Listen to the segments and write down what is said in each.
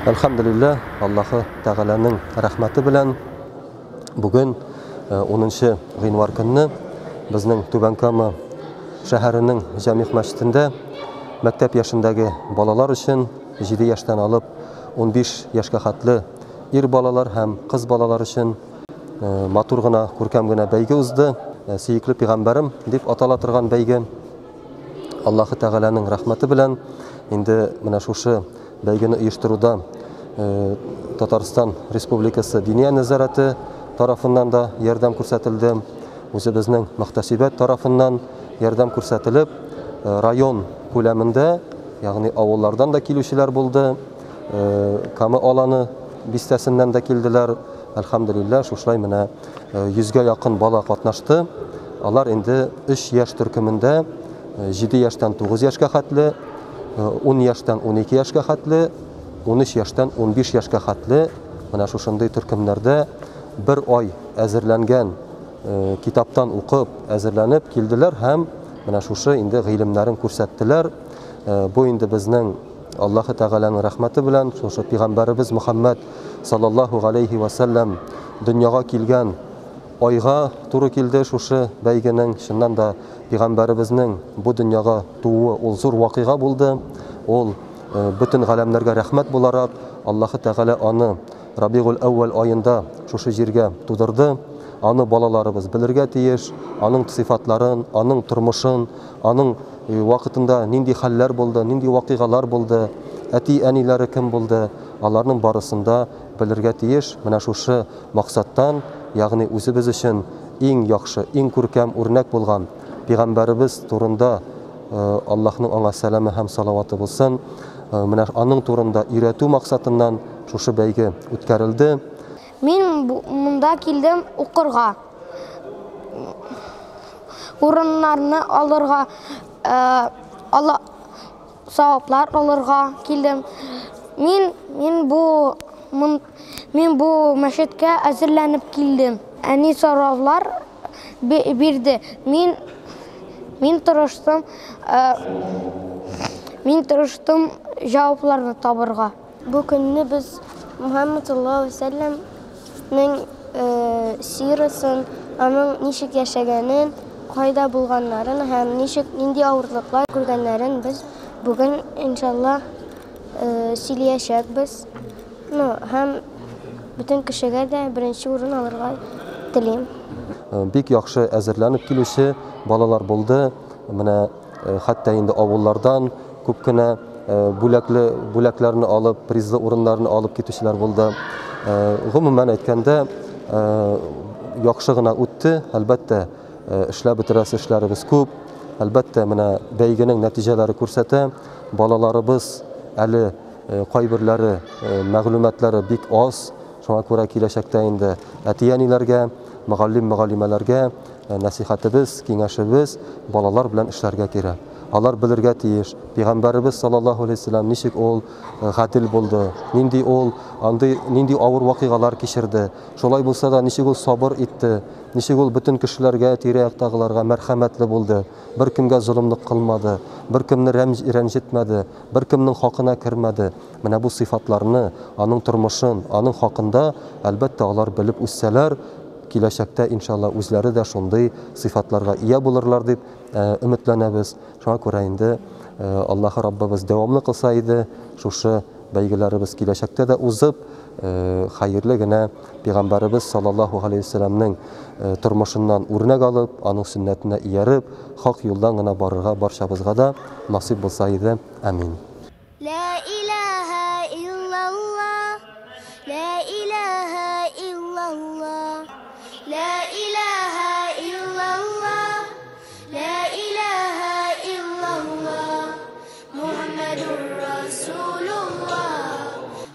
Әлхәмдүлилләһ, Аллаһы Тәгаләнең рәхмәте белән бүген 10 гыйнвар көнне безнең Түбән Кама шәһәренең Җәмигъ мәчетендә мәктәп яшендәге балалар өчен 7 яшьтән алып 15 яшькә хәтле ир балалар һәм кыз балалар өчен матур гына, күркәм генә бәйге узды. Сөекле пәйгамбәрем дип атала торган бәйге. Аллаһы Тәгаләнең рәхмәте белән инде менә шушы бәйгене оештыруда Татарстан Республикасы Диния нәзарәте тарафыннан да ярдәм күрсәтелде. Үзебезнең мөхтәсибәт тарафыннан ярдәм күрсәтелеп, район күләмендә, ягъни авыллардан да килүчеләр булды, Кама Аланы бистәсеннән дә килделәр. Әлхәмдүлилләһ, шушылай менә 100гә якын бала катнашты. Алар инде 3 яшь төркемендә 7 яшьтән 9 яшькә хәтле, 10 яшьтән 12 яшькә хәтле, 13 яшьтән 15 яшькә хәтле менә шушындый төркемнәрдә бер ай әзерләнгән китаптан укып, әзерләнеп килделәр һәм менә шушы инде гыйлемнәрен күрсәттеләр. Бу инде безнең Аллаһы Тәгаләнең рәхмәте белән шушы пәйгамбәребез Мөхәммәд саллаллаһу галәйһи ва сәлләм дөньяга килгән айга туры килде шушы бәйгенең. Чыннан да пәйгамбәребезнең бу дөньяга тууы ул зур вакыйга булды. Ул бөтен галәмнәргә рәхмәт буларак Аллаһы Тәгалә аны Рабигуль әүвәл аенда шушы җиргә тудырды. Аны балаларыбыз белергә тиеш, аның сыйфатларын, аның тормышын, аның вакытында нинди хәлләр булды, нинди вакыйгалар булды, әти-әниләре кем булды, аларның барысын да белергә тиеш. Менә шушы максаттан, ягъни үзебез өчен иң яхшы, иң күркәм үрнәк булган пәйгамбәребез турында Аллаһның аңа сәламе һәм салаваты булсын, менә аның турында өйрәтү максатыннан шушы бәйге үткәрелде. Мин монда килдем укырга. Урыннарны алырга, ала саваплар алырга килдем. Мин мин бу мин бу мәчеткә әзерләнеп килдем. Әни сораулар бирде. Мин тырыштым, мин тырыштым җавапларны табырга. Бу көнне без Мухаммад саллаллаһу алейһи вәсәлләмнең сирасын, аның ничек яшәгәнен, кайда булганнарын һәм ничек нинди авырлыклар күргәннәрен без бүген иншаллаһ сөйләячәкбез. Ну, һәм бөтен кешегә дә беренче урын алырга телим. Бик яхшы әзерләнеп килүче балалар булды. Менә хәтта инде авыллардан күп кенә бүләкле бүләкләрне алып, призлы урыннарны алып китүчеләр булды. Гомумән әйткәндә, яхшы гына үтте. Әлбәттә, эшләп бетерәсе эшләребез күп. Әлбәттә, менә бәйгенең нәтиҗәләре күрсәтә. Балаларыбыз әле кайберләре мәгълүматлары бик аз. Шуңа күрә киләчәктә инде әти-әниләргә, мөгаллим-мөгаллимәләргә нәсихәтебез, киңәшебез балалар белән эшләргә кирәк. Алар белергә тиеш, Пәйгамбәребез саллаллаһу алейһи вәсәлләм ничек ул гадел булды, нинди ул андый нинди авыр вакыйгалар кичерде. Шулай булса да ничек ул сабыр итте, ничек ул бөтен кешеләргә, тирә-яктагыларга мәрхәмәтле булды, беркемгә золымлык кылмады, беркемне рәнҗетмәде, беркемнең хакына кермәде. Менә бу сыйфатларны, аның тормышын, аның хакында, әлбәттә, алар белеп үссәләр, киләчәктә, иншалла, үзләре дә шундый сыйфатларга ия булырлар дип өметләнәбез. Шуңа күрә инде Аллаһы Раббыбыз дәвамлы кылса иде, шушы бәйгеләребез киләчәктә дә узып, хәерле генә Пәйгамбәребез саллаллаһу алейһи вәсәлләмнең тормышыннан үрнәк алып, аның сөннәтенә ияреп, хак юлдан гына барырга барчабызга да насыйп булса иде. Амин. Ла илаһа иллаллаһ, ла илаһа иллаллаһ, ла илаһа иллаллаһ, ла илаһа иллаллаһ, Мухаммадур Расулуллаһ,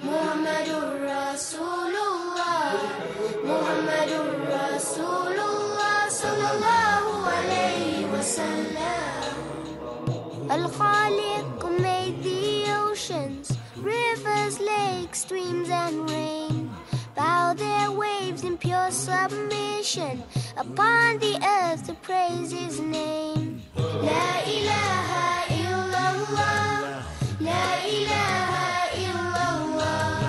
Мухаммадур Расулуллаһ, Мухаммадур Расулуллаһ, саллаллаһу алейһи ва саллям. Al-Khaliq made the oceans, rivers, lakes, streams and rain. Bow their waves in pure submission upon the earth to praise his name. La ilaha illallah, la ilaha illallah,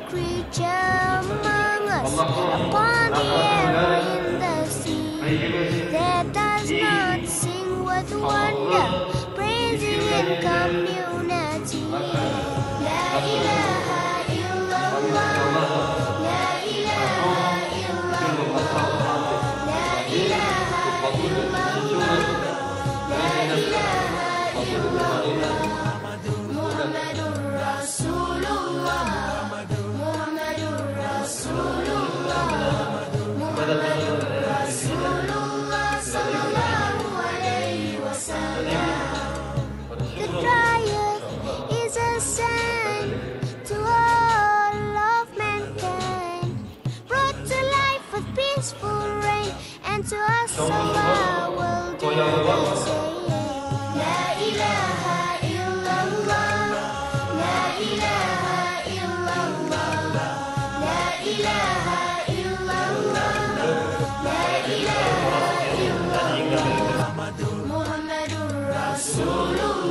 Creature among us, upon the air or in the sea, that does not sing with wonder, praising in community. La ilaha illallah, la ilaha illallah, la ilaha illallah, la ilaha illallah, Muhammadur Rasulullah, Muhammadur Rasulullah, Muhammadur Rasulullah sallallahu alaihi wasallam. The trial is a sign to all of mankind, brought to life with peaceful reign, and to us Allah will do the same. La ilaha illallah, la ilaha illallah, la ilaha illallah, la ilaha illallah, Muhammadur Rasulullah.